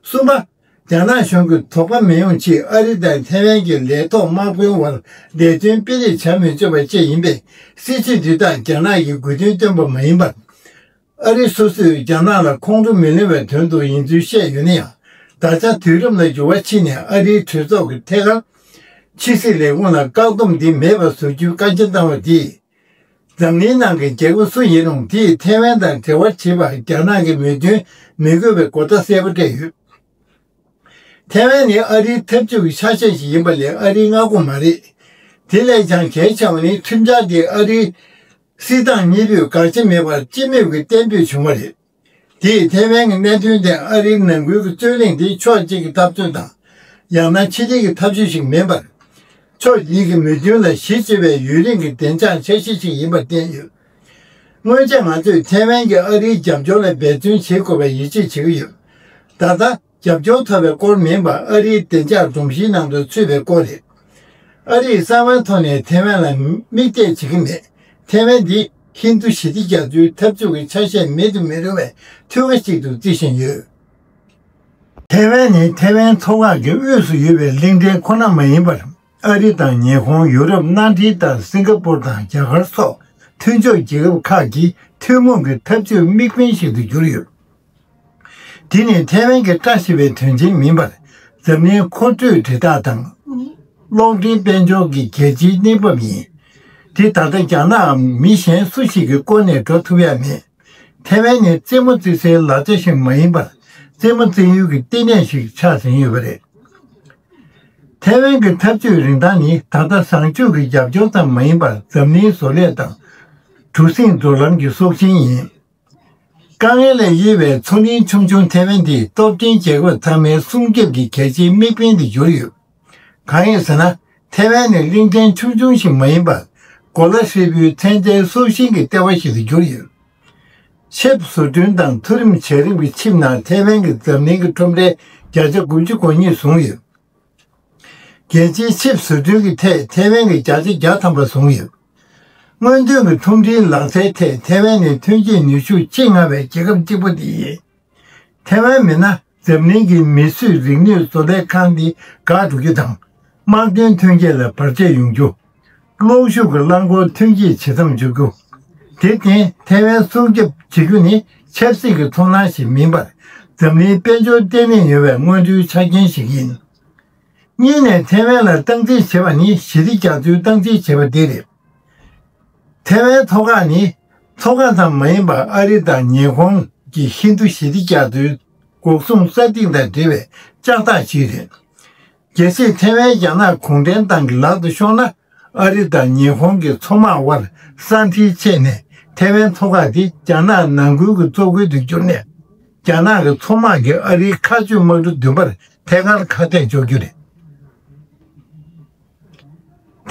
གསུམ་པ། རྒྱ་ནག་གཞུང་གིས་དོགས་པ་མི་ཡོང་ཆེད་ཨ་རི་དང་ཐེ་ཝན་གྱི་ལས་ཐོག་དམག་དཔོན་བར་ལས་དོན་སྤེལ་རེས་བྱ་མི་ཆོག་པ་བཅས་ཡིན་པས། སྲིད་བྱུས་འདི་དག་རྒྱ་ནག་གིས་དགོས་འདུན་བཏོན་པ་མ་ཡིན་པར། ཨ་རི་སོ་སོས་རྒྱ་ནག་ལ་ཁོང་ཁྲོ་མི་ལེན་པའི་དོན་དུ་ཡིན་ཚུལ་བཤད་ཡོད་ན་ཡང་། ད་ཆ་དུས་རབས་ལ་འགྱུར་བ་ཕྱིན་ནས་ཨ་རིའི་གྲོས་ཚོགས་ཀྱི་ཐད་ཀར་ཕྱི་སྲིད་ལས་ཁུངས་ལ་བཀག་སྡོམ་འདི་མེད་པར་བཟོ་རྒྱུའི་བཀའ་རྒྱ་བཏང་བ་དེས། འཛམ་གླིང་ནང་གི་རྒྱལ་ཁབ་སུ་ཡིན་རུང་དེས་ཐེ་ཝན་དང་འབྲེལ་བ་བྱེད་པར་རྒྱ་ནག་གི་མོས་མཐུན་མི་དགོས་པའི་གོ་བརྡ་གསལ་པོ་སྤྲད་ཡོད། ཐེ་ཝན་ནི་ཨ་རིའི་འཐབ་ཇུས་ཀྱི་ཆ་ཤས་ཤིག་ཡིན་པ་ལས་ཨ་རིའི་མངའ་ཁོངས་མ་རེད། དེ་ལས་ཀྱང་གལ་ཆེ་བ་ནི་ཁྲིམས་འཆར་དེ་ཨ་རིའི་སྲིད་ཏང་གཉིས་པོས་དགག་བྱ་མེད་པར་སྤྱི་མོས་ཀྱིས་གཏན་འབེབས་བྱུང་བ་རེད། དེས་ཐེ་ཝན་གྱི་གནད་དོན་དེ་ཨ་རིའི་ནང་ཁུལ་གྱི་རྩོད་གླེང་དེ་ཕྱོགས་གཅིག་གི་འཐབ་རྩོད་དང་། ཡང་ན་ཕྱི་འཐེན་གྱི་འཐབ་ཇུས་ཤིག་མིན་པར། ཕྱོགས་གཉིས་ཀྱི་མོས་མཐུན་ལ་གཞི་བཅོལ་བའི་ཡུན་རིང་གི་བདེ་འཇགས་འཆར་གཞི་ཞིག་ཡིན་པར་བསྟན་ཡོད། སྔོན་ཆད་ང་ཚོས་ཐེ་ཝན་གྱིས་ཨ་རིའི་རྒྱབ་སྐྱོར་ལ་འབད་བརྩོན་བྱེད་དགོས་པར་ཡིད་ཆེས་བྱེད་ཀྱི་ཡོད། ད་ལྟ། རྒྱབ་སྐྱོར་ཐོབ་པའི་སྐོར་མིན་པར་ཨ་རིའི་བདེ་འཇགས་སྒྲོམ་གཞིའི་ནང་དུ་ཚུད་པའི་སྐོར་རེད། ཨ་རིས་གསང་བའི་ཐོག་ནས་ཐེ་ཝན་ལ་མིག་གཏད་བྱེད་ཀྱི་མེད། ཐེ་ཝན་འདི་ཧིན་རྡུ་ཞི་བདེ་རྒྱ་མཚོའི་འཐབ་རྩོད་ཀྱི་ཆ་ཤས་མེད་དུ་མི་རུང་བའི་ཐོད་རྒལ་ཅིག་ཏུ་བརྩི་བཞིན་ཡོད། ཐེ་ཝན་ནི་ཐེ་ཝན་མཚོ་འགག་གི་དབུས་སུ་ཡོད་པའི་གླིང་ཕྲན་ཁོ་ན་མ་ཡིན་པར། ཨ་རི་དང་ཉི་ཧོང་། ཡུ་རོབ་མནའ་འབྲེལ་དང་སིང་ག་པུར་དང་རྒྱ་གར་སོགས་མཐུན་ཕྱོགས་རྒྱལ་ཁབ་ཁག་གི་ཐུན་མོང་གི་འཐབ་རྩོད་དམིགས་འབེན་ཞིག་ཏུ་གྱུར་ཡོད། དེ་ནི་ཐེ་ཝན་གྱི་བཀྲ་ཤིས་པའི་དོན་ཆེན་མིན་པར། འཛམ་གླིང་མཁོ་སྤྲོད་དྲིལ་བསྒྲགས་དང་། གློག་འཕྲིན་དཔལ་འབྱོར་གྱི་རྒྱལ་སྤྱིའི་གནས་བབ་ཡིན། དེ་ད་ལྟ་རྒྱ་ནག་མི་གཞན་སུ་ཞིག་གི་བཀོལ་ནས་འགྲོ་ཐུབ་ཡ་མེད། ཐེ་ཝན་ནི་རྩེད་མོ་རྩེ་སའི་ལག་ཆ་ཞིག་མ་ཡིན་པར། རྩེད་མོ་རྩེ་ཡུལ་གྱི་ལྟེ་གནས་ཤིག་ཆགས་ཟིན་ཡོད་པ་རེད། ཐེ་ཝན་གྱི་འཐབ་རྩོད་རིན་ཐང་ནི་ད་ལྟ་བཟང་སྤྱོད་ཀྱི་རྒྱབ་སྐྱོར་ཙམ་མ་ཡིན་པར། འཛམ་གླིང་བཟོ་ལས་དང་། གྲུ་གཟིངས་འགྲོ་ལམ་གྱི་སྲོག་ཤིང་ཡིན། དཀའ་ངལ་ལས་གཡོལ་བའི་མཚོ་གླིང་ཆུང་ཆུང་ཐེ་ཝན་འདི་སྟོབས་ལྡན་རྒྱལ་ཁབ་ཚང་མའི་སྲུང་སྐྱོབ་ཀྱི་གལ་ཆེའི་དམིགས་འབེན་དུ་གྱུར་ཡོད། གང་ཡིན་ཟེར་ན། ཐེ་ཝན་ནི་གླིང་ཕྲན་ཆུང་ཆུང་ཞིག་མ་ཡིན་པར། གོ་ལ་ཧྲིལ་པོའི་ཚན་རྩལ་སྲོག་ཤིང་གི་ལྟེ་བ་ཞིག་ཏུ་གྱུར་ཡོད། ཆེབ་བཟོ་སྐྲུན་དང་མཐོ་རིམ་བྱ་རིམ་གྱི་ཆིབས་ནང་ཐེ་ཝན་གྱི་འཛམ་གླིང་གི་ཁྲོམ་རའི་བརྒྱ་ཆ་དགུ་བཅུ་གོ་གཉིས་བཟུང་ཡོད། རྒྱལ་སྤྱིའི་ཆེབ་བཟོ་སྐྲུན་གྱི་ཐད་ཐེ་ཝན་གྱིས་བརྒྱ་ཆ་བརྒྱ་ཐམ་པ་བཟུང་ཡོད། སྔོན་ཐོན་གྱི་ཐུམ་སྒྲིལ་ལག་རྩལ་ཐད་ཐེ་ཝན་ནི་ཐོན་སྐྱེད་ནུས་ཤུགས་ཆེས་སྔ་བའི་རྒྱལ་ཁབ་གཅིག་པུ་དེ་ཡིན། ཐེ་ཝན་མེད་ན་འཛམ་གླིང་གི་མིས་བཟོས་རིག་ནུས་བཟོ་ལས་ཁང་འདི་འགག་འགྲོ་རྒྱུ་དང་། དམག་དོན་ཐོན་སྐྱེད་ལ་བར་ཆད་ཡོང་རྒྱུ། གློག་ཤུགས་ཀྱི་རླངས་འཁོར་ཐོན་སྐྱེད་ཇེ་མཐོར་འཇུག་རྒྱུ། དེར་བརྟེན་ཐེ་ཝན་སྲུང་སྐྱོབ་བྱེད་རྒྱུ་ནི་ཆབ་སྲིད་ཀྱི་ཚོར་སྣང་ཞིག་མིན་པར། འཛམ་གླིང་དཔལ་འབྱོར་བརྟན་ལྷིང་ཡོང་བའི་སྔོན་འགྲོའི་ཆ་རྐྱེན་ཞིག་ཡིན། གཉིས་ནས་ཐེ་ཝན་ལ་སྟངས་འཛིན་བྱེད་པ་ནི་ཞི་བདེ་རྒྱ་མཚོའི་སྟངས་འཛིན་བྱེད་པ་དེ་རེད། ཐེ་ཝན་མཚོ་འགག་ནི་མཚོ་འགག་ཙམ་མ་ཡིན་པར་ཨ་རི་དང་ཉི་ཧོང་གི་ཧིན་རྡུ་ཞི་བདེ་རྒྱ་མཚོའི་འགོག་སྲུང་ས་ཐིག་དང་འབྲེལ་བའི་ལྕགས་ཐག་ཅིག་རེད། གལ་སྲིད་ཐེ་ཝན་རྒྱ་ནག་གུང་ཁྲན་ཏང་གི་ལག་ཏུ་ཤོར་ན། ཨ་རི་དང་ཉི་ཧོང་གི་མཚོ་དམག་དབར་ས་མཐིལ་ཕྱེས་ནས་ཐེ་ཝན་མཚོ་འགག་དེ་རྒྱ་ནག་ནང་ཁུལ་གྱི་བཙོག་ཁུལ་དུ་གྱུར་ནས། རྒྱ་ནག་གི་མཚོ་དམག་གིས་ཨ་རིའི་མཁའ་སྤྱོད་དམག་གྲུ་བདུན་པར་ཐད་ཀར་ཁ་གཏད་གཅོག་རྒྱུ་རེད།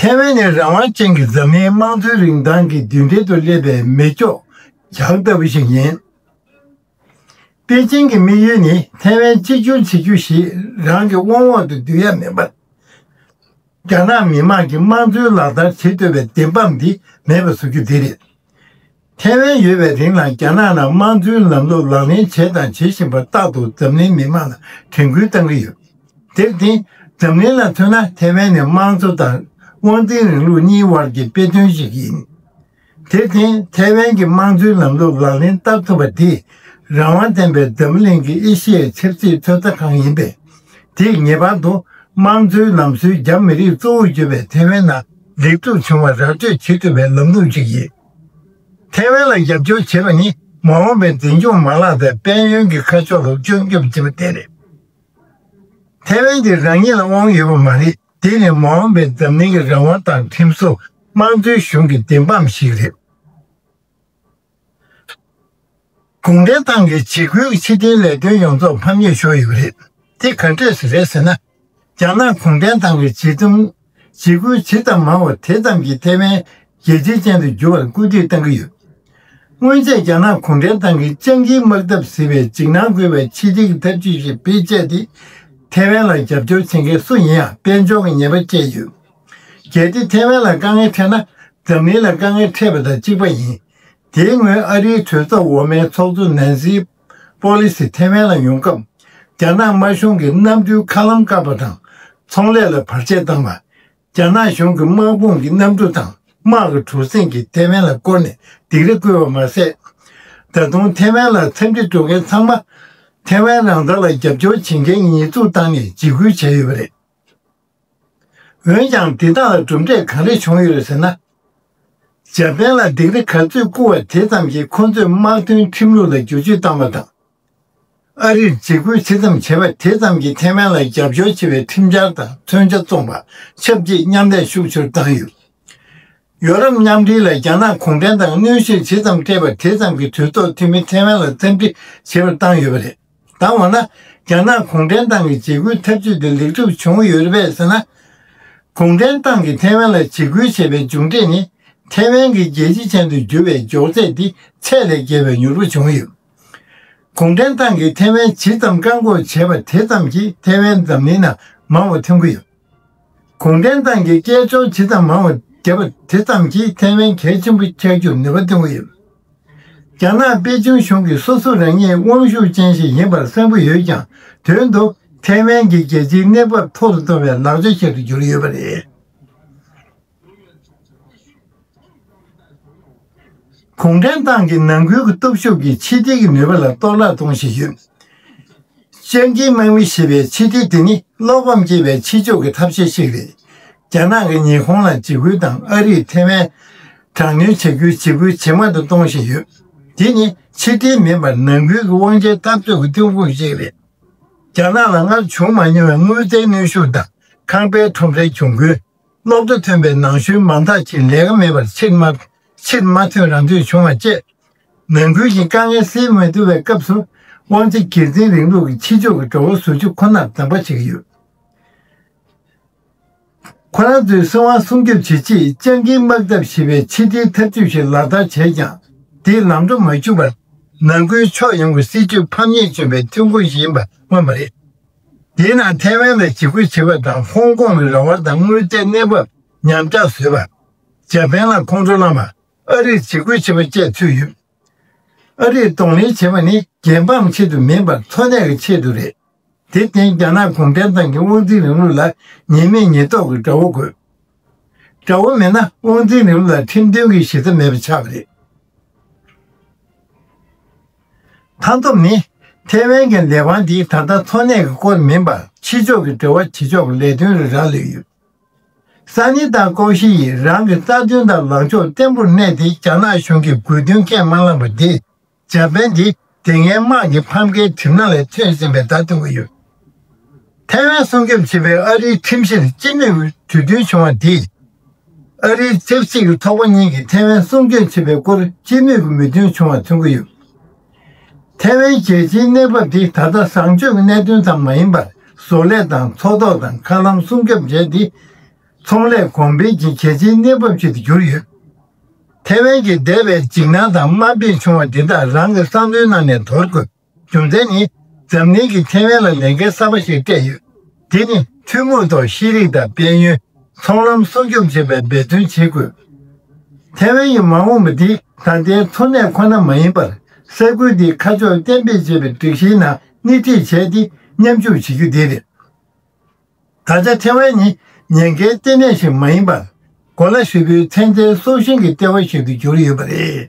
ཐེ་ཝན་ནི་རང་དབང་ཅན་གྱི་འཛམ་གླིང་དམངས་གཙོའི་རིན་ཐང་གི་མདུན་གྲལ་དུ་སླེབས་པའི་མེ་སྒྱོགས་འཇའ་ལྟ་བུ་ཞིག་ཡིན། པེ་ཅིང་གི་དམིགས་ཡུལ་ནི་ཐེ་ཝན་གཅིག་གྱུར་བྱེད་རྒྱུ་ཞིག་རང་གི་དབང་འོག་ཏུ་བསྡུ་ཡ་མིན་པར། རྒྱ་ནག་མི་དམངས་ཀྱིས་དམངས་གཙོའི་ལག་བསྟར་བྱེད་ཐུབ་པའི་བདེན་དཔང་འདི་མེད་པ་བཟོ་རྒྱུ་དེ་རེད། ཐེ་ཝན་ཡོད་པའི་རིང་ལ་རྒྱ་ནག་ནང་དམངས་གཙོའི་ལམ་ལུགས་ལག་ལེན་བྱས་དང་བྱེད་བཞིན་པ་རྟག་ཏུ་འཛམ་གླིང་མི་དམངས་ལ་དྲན་སྐུལ་གཏང་གི་ཡོད། དེར་བརྟེན། འཛམ་གླིང་ལ་མཚོན་ན་ཐེ་ཝན་ནི་དམངས་གཙོ་དང་དབང་འཛིན་རིང་ལུགས་གཉིས་དབར་གྱི་དཔེ་སྟོན་ཞིག་ཡིན། དེར་བརྟེན། ཐེ་ཝན་གྱི་དམངས་གཙོའི་ལམ་ལུགས་ལག་ལེན་བསྟར་ཐུབ་པ་དེས། རང་དབང་ལྡན་པའི་འཛམ་བུ་གླིང་གི་ཨེ་ཤི་ཡའི་ཆབ་སྲིད་ཚོད་ལྟ་ཁང་ཡིན་པས། དེས་ངེས་པར་དུ་དམངས་གཙོའི་ལམ་སྲོལ་རྒྱ་མི་རིགས་གཙོ་བོར་གྱུར་པའི་ཐེ་ཝན་ནང་ལེགས་གྲུབ་བྱུང་བར་ར་སྤྲོད་བྱེད་ཐུབ་པའི་ལམ་ལུགས་ཤིག་ཡིན། ཐེ་ཝན་ལ་རྒྱབ་སྐྱོར་བྱེད་པ་ནི་མ་འོངས་པའི་འཛིན་སྐྱོང་མ་ལག་དང་དཔལ་ཡོན་གྱི་ཁ་ཕྱོགས་ལ་སྐྱོན་སྐྱོབ་བྱེད་པ་དེ་རེད། ཐེ་ཝན་གྱིས་རང་ཉིད་ལ་དབང་ཡོད་པ་མ་རེད། དེ་ནི་མ་འོངས་པའི་འཛམ་གླིང་གི་རང་དབང་དང་ཁྲིམས་སྲུང་། དམངས་གཙོའི་གཞུང་གི་བདེན་དཔང་ཞིག་རེད། གུང་ཁྲན་ཏང་གི་འཇིགས་སྐུལ་ཕྱི་འཐེན་ལས་དོན་ཡོངས་རྫོགས་ཕམ་ཉེས་ཤོར་ཡོད་པ་རེད། དེ་ག་འདྲས་སུ་རེད་ཟེར་ན། རྒྱ་ནག་གུང་ཁྲན་ཏང་གི་འཇིགས་སྐུལ་ཇི་ཙམ་མང་བ་དེ་ཙམ་གྱིས་ཐེ་ཝན་རྒྱལ་སྤྱི་ཅན་དུ་འགྱུར་བར་སྐུལ་འདེད་གཏང་གི་ཡོད། སྔོན་ཆད་རྒྱ་ནག་གུང་ཁྲན་ཏང་གིས་སྤྱང་ཀིའི་དམག་འཐབ་ཟེར་བའི་འཇིགས་སྣང་སྐུལ་བའི་ཕྱི་འཐེན་གྱི་ཐབས་ཇུས་ཤིག་སྤེལ་བྱས་ཏེ། ཐེ་ཝན་ལ་རྒྱབ་སྐྱོར་བྱེད་མཁན་སུ་ཡིན་ཡང་དཔལ་འབྱོར་གྱི་ཉེས་པ་བཅད་ཡོད། གལ་ཏེ་ཐེ་ཝན་ལ་དཀའ་ངལ་འཕྲད་ན། འཛམ་གླིང་ལ་དཀའ་ངལ་འཕྲད་པ་དང་གཅིག་པ་ཡིན། དེའི་སྔོན་ཨ་རིའི་གྲོས་ཚོགས་འོག་མའི་ཚོགས་གཙོ་ནན་སི་པོ་ལི་སི་ཐེ་ཝན་ལ་ཡོང་སྐབས། རྒྱ་ནག་དམར་གཞུང་གིས་གནམ་གྲུའི་མཁའ་ལམ་བཀག་པ་དང་། ཚོང་ལས་ལ་བར་ཆད་བཏང་བ། རྒྱ་ནག་གཞུང་གི་དམག་དཔུང་གི་གནམ་གྲུ་དང་དམག་གི་གྲུ་གཟིངས་ཀྱིས་ཐེ་ཝན་ལ་བསྐོར་ནས་སྡིགས་ར་བསྐུལ་བ་མ་ཟད། ད་དུང་ཐེ་ཝན་ལ་འཚམས་འདྲི་སྒྲུབ་མཁན་ཚང་མ། ཐེ་ཝན་རང་བདག་ལ་རྒྱབ་སྐྱོར་བྱེད་མཁན་གྱི་ཉེས་འཛུགས་བཏང་ནས་འཇིགས་སྐུལ་བྱས་ཡོད་པ་རེད། འོན་ཀྱང་འདི་དག་ལ་གྲུབ་འབྲས་ག་རེ་བྱུང་ཡོད་རེད་ཟེར་ན། འཇར་པན་ལ་སྡིགས་ར་ག་ཚོད་བསྐུལ་བ་དེ་ཙམ་གྱིས་ཁོ་ཚོས་དམག་དོན་ཁྲིམས་ལུགས་ལ་བསྒྱུར་བཅོས་བཏང་བ་དང་། ཨ་རིར་འཇིགས་སྐུལ་ཇི་ཙམ་བྱས་པ་དེ་ཙམ་གྱིས་ཐེ་ཝན་ལ་རྒྱབ་སྐྱོར་བྱེད་པའི་ཁྲིམས་འཆར་དང་མཚོན་ཆ་བཙོངས་པ། ཆབས་ཅིག་མཉམ་ལས་ཤུགས་ཆེར་བཏང་ཡོད། ཡོ་རོབ་མཉམ་འབྲེལ་ལ་རྒྱ་ནག་གུང་ཁྲན་ཏང་གིས་གནོན་ཤུགས་ཇི་ཙམ་སྤྲད་པ་དེ་ཙམ་གྱིས་གྲོས་ཚོགས་འཐུས་མི་ཐེ་ཝན་ལ་འཚམས་འདྲི་བྱེད་པར་བཏང་ཡོད་པ་རེད། ད་འོ་ན། རྒྱ་ནག་གུང་ཁྲན་ཏང་གི་འཇིགས་སྐུལ་ཐབས་ཇུས་དེ་ལེགས་གྲུབ་བྱུང་ཡོད་རེད་པས་ཟེར་ན། གུང་ཁྲན་ཏང་གིས་ཐེ་ཝན་ལ་འཇིགས་སྐུལ་བྱས་པའི་མཇུག་འབྲས་ནི། ཐེ་ཝན་གྱི་རྒྱལ་སྤྱི་ཅན་དུ་འགྱུར་བའི་མགྱོགས་ཚད་འདི་ཚད་ལས་བརྒལ་བའི་མྱུར་པོ་བྱུང་ཡོད། གུང་ཁྲན་ཏང་གིས་ཐེ་ཝན་ཇི་ཙམ་བཀག་འགོག་བྱས་པ་དེ་ཙམ་གྱིས་ཐེ་ཝན་འཛམ་གླིང་ནང་མང་བ་ཐོན་གྱི་ཡོད། གུང་ཁྲན་ཏང་གི་སྐད་ཅོར་ཇི་ཙམ་མང་བ་ བརྒྱབ་པ་དེ་ཙམ་གྱིས་ཐའེ་ཝན་གལ་ཆེན་པོ་ཆགས་རྒྱུར་ནུས་པ་ཐོན་གྱི་ཡོད། རྒྱ་ནག་པེ་ཅིང་གཞུང་གིས་སོ་སོ་རང་ཉིད་དབང་ཤུགས་ཅན་ཞིག་ཡིན་པར་གསལ་པོ་ཡོད་ཀྱང་། དོན་དུ་ཐའེ་ཝན་གྱི་རྒྱལ་སྤྱིའི་གནས་བབ་མཐོ་རུ་གཏོང་བའི་ལག་ཆ་ཞིག་ཏུ་གྱུར་ཡོད་པ་རེད། གུང་ཁྲན་ཏང་གི་ནང་ཁུལ་གྱི་སྟོབས་ཤུགས་ཀྱིས་ཕྱི་འཐེན་གྱི་ནུས་པ་ལ་གཏོར་བརླག་གཏོང་བཞིན་ཡོད། ཅང་ཀི་དམག་མི་ཞེས་པའི་ཕྱི་འཐེན་དེ་ནི་བློ་ཕམ་སྐྱེ་བའི་ཕྱི་ཕྱོགས་ཀྱི་ཐབས་ཤེས་ཤིག་རེད། རྒྱ་ནག་གིས་ཉི་ཧོང་ལ་འཇིགས་སྐུལ་དང་ཨ་རིས་ཐའེ་ཝན་དྲག་གནོན་བྱེད་རྒྱུའི་འཇིགས་སྐུལ་ཇེ་མང་དུ་གཏོང་བཞིན་ཡོད། དེ་ནི་ཕྱི་འཐེན་མིན་པར་ནང་ཁུལ་གྱི་དབང་ཆའི་འཐབ་རྩོད་ཀྱི་ཐོན་ཁུངས་ཤིག་རེད། རྒྱ་ནག་ལ་སྔར་བྱུང་མ་མྱོང་བའི་དངུལ་རྩའི་གནོན་ཤུགས་དང་ཁང་པའི་ཁྲོམ་རའི་གྱོང་གུན། གློག་དྲ་ཐོན་པའི་ནང་ཤུལ་མང་དག་ཅིག་ལས་ཀ་མེད་པར་ཕྱིར་མ་ཕྱིར་མ་ཐོན་རང་འདོད་བྱུང་བ་བཅས། ནང་ཁུལ་གྱི་དཀའ་ངལ་སེལ་མི་ཐུབ་པའི་སྐབས་སུ། དབང་ཆ་སྒེར་འཛིན་རིང་ལུགས་ཀྱི་ཕྱི་ཕྱོགས་ཀྱི་འགྲོ་བ་བཟོ་རྒྱུ་ཁོ་ནར་གདམ་ག་བྱེད་ཀྱི་ཡོད། ཁོ་རང་ཚོའི་སྲིད་དབང་སྲུང་སྐྱོབ་བྱེད་ཆེད་ཅང་ཀིའི་དམག་འཐབ་ཞེས་པའི་ཕྱི་འཐེན་འཐབ་ཇུས་ཤིག་ལག་བསྟར་བྱས་ཀྱང་། དེས་ལམ་འགྲོ་མ་བཅུག་པར། ནང་ཁུལ་ཕྱོགས་ཡོངས་ཀྱི་སྲིད་ཇུས་ཕམ་ཉེས་བྱུང་བའི་ཐོན་ཁུངས་ཤིག་ཡིན་པ་མངོན་པ་རེད། དེའི་ནང་ཐའེ་ཝན་ལ་འཇིགས་སྐུལ་བྱེད་པ་དང་། ཧོང་ཀོང་གི་རང་དབང་དང་དངུལ་རྩའི་གནས་བབ་ཉམས་ཆག་བཟོས་པ། འཇར་པན་ལ་ཁོང་ཁྲོ་ལངས་པ། ཨ་རིར་འཇིགས་སྐུལ་བྱེད་པ་བཅས་ཚུད་ཡོད། ཨ་རིས་གདོང་ལེན་བྱེད་པ་ནི་རྒྱལ་འབངས་ཆེད་དུ་མིན་པར་འཚོ་གནས་ཀྱི་ཆེད་དུ་རེད། དེར་བརྟེན་རྒྱ་ནག་གུང་ཁྲན་ཏང་གི་དབང་འཛིན་རིང་ལུགས་ལ་ཉེས་མེད་ཉེས་རྟོག་གི་དགྲ་བོ་དགོས། དགྲ་བོ་མེད་ན་དབང་འཛིན་རིང་ལུགས་ལ་ཁྲིམས་མཐུན་གྱི་གཞི་རྩ་མེད་པ་ཆགས་པ་རེད། མཐའ་སྡོམ་ནི། ཐའེ་ཝན་གྱི་ལས་དབང་འདི་ད་ལྟ་འཚོ་གནས་ཀྱི་སྐོར་མིན་པར། ཕྱི་ཕྱོགས་ཀྱི་འབྲེལ་བ་བྱེད་ཕྱོགས་ཀྱི་ལས་དོན་རུ་རག་ལུས་ཡོད། སང་ཉིན་དང་ཀོ་ཤི་ཡིས་རང་གི་རྩ་དོན་དང་ལངས་ཕྱོགས་བརྟན་པོར་གནས་ཏེ། རྒྱ་ནག་གཞུང་གི་དགོས་འདུན་ཁས་མ་བླངས་པ་འདིས། འཇར་པན་འདི་དེ་སྔའི་དམག་གི་ཕམ་ཁའི་གྲིབ་ནག་ལས་ཐོན་ཟིན་པའི་བརྡ་སྟོན་གྱི་ཡོད། ཐའེ་ཝན་སྲུང་སྐྱོབ་བྱེད་པའི་ཨ་རིའི་ཁྲིམས་གཞིར་སྤྱི་མོས་ཀྱི་གྲོས་མཐུན་བྱུང་བ་འདིས། ཨ་རིའི་ཆབ་སྲིད་ཀྱི་ཚོགས་པ་གཉིས་ཀྱིས་ཐའེ་ཝན་སྲུང་སྐྱོབ་བྱེད་པའི་སྐོར་སྤྱི་མོས་ཀྱི་མོས་མཐུན་བྱུང་བ་མཚོན་གྱི་ཡོད། ཐའེ་ཝན་རྒྱལ་སྤྱིའི་གནས་བབ་འདི་ད་ལྟ་བཟང་སྤྱོད་ཀྱི་གནད་དོན་ཙམ་མ་ཡིན་པར། བཟོ་ལས་དང་། མཚོ་ཐོག་དང་། མཁའ་ལམ་སྲུང་སྐྱོབ་བྱས་ཏེ། ཚོང་ལས་གོང་འཕེལ་གྱི་རྒྱལ་སྤྱིའི་གནས་བབ་ཅིག་ཏུ་གྱུར་ཡོད། ཐའེ་ཝན་གྱི་འདས་པའི་འཇིགས་སྣང་དང་དམའ་འབེབས་བྱུང་བ་འདི་དག་རང་གི་བསམ་བློའི་ནང་ནས་དོར་དགོས། རྒྱུ་མཚན་ནི། འཛམ་གླིང་གིས་ཐའེ་ཝན་ལ་ལས་འགན་གསར་པ་ཞིག་སྤྲད་ཡོད། དེ་ནི་ཐུན་མོང་ཐོག་ཤེས་རིག་དང་དཔལ་ཡོན། ཚོང་ལམ་སྲུང་སྐྱོབ་བྱེད་པའི་འབད་བརྩོན་བྱེད་དགོས། ཐའེ་ཝན་གྱི་མ་འོངས་པ་འདི་ད་ལྟའི་འཚོ་གནས་ཁོ་ན་མ་ཡིན་པར། ས་ཁུལ་འདིའི་ཁ་ཕྱོགས་གཏན་འབེབས་བྱས་པའི་སྒྲིག་གཞིའི་ནང་སྣེ་ཁྲིད་བྱས་ཏེ་མཉམ་ཞུགས་བྱེད་རྒྱུ་དེ་རེད། ད་ཆ་ཐའེ་ཝན་ནི་ཉེན་ཁའི་ལྟེ་གནས་ཤིག་མ་ཡིན་པར། གོ་ལ་ཧྲིལ་པོའི་ཚན་རྩལ་སྲོག་ཤིང་གི་ལྟེ་བ་ཞིག་ཏུ་གྱུར་ཡོད་པ་རེད།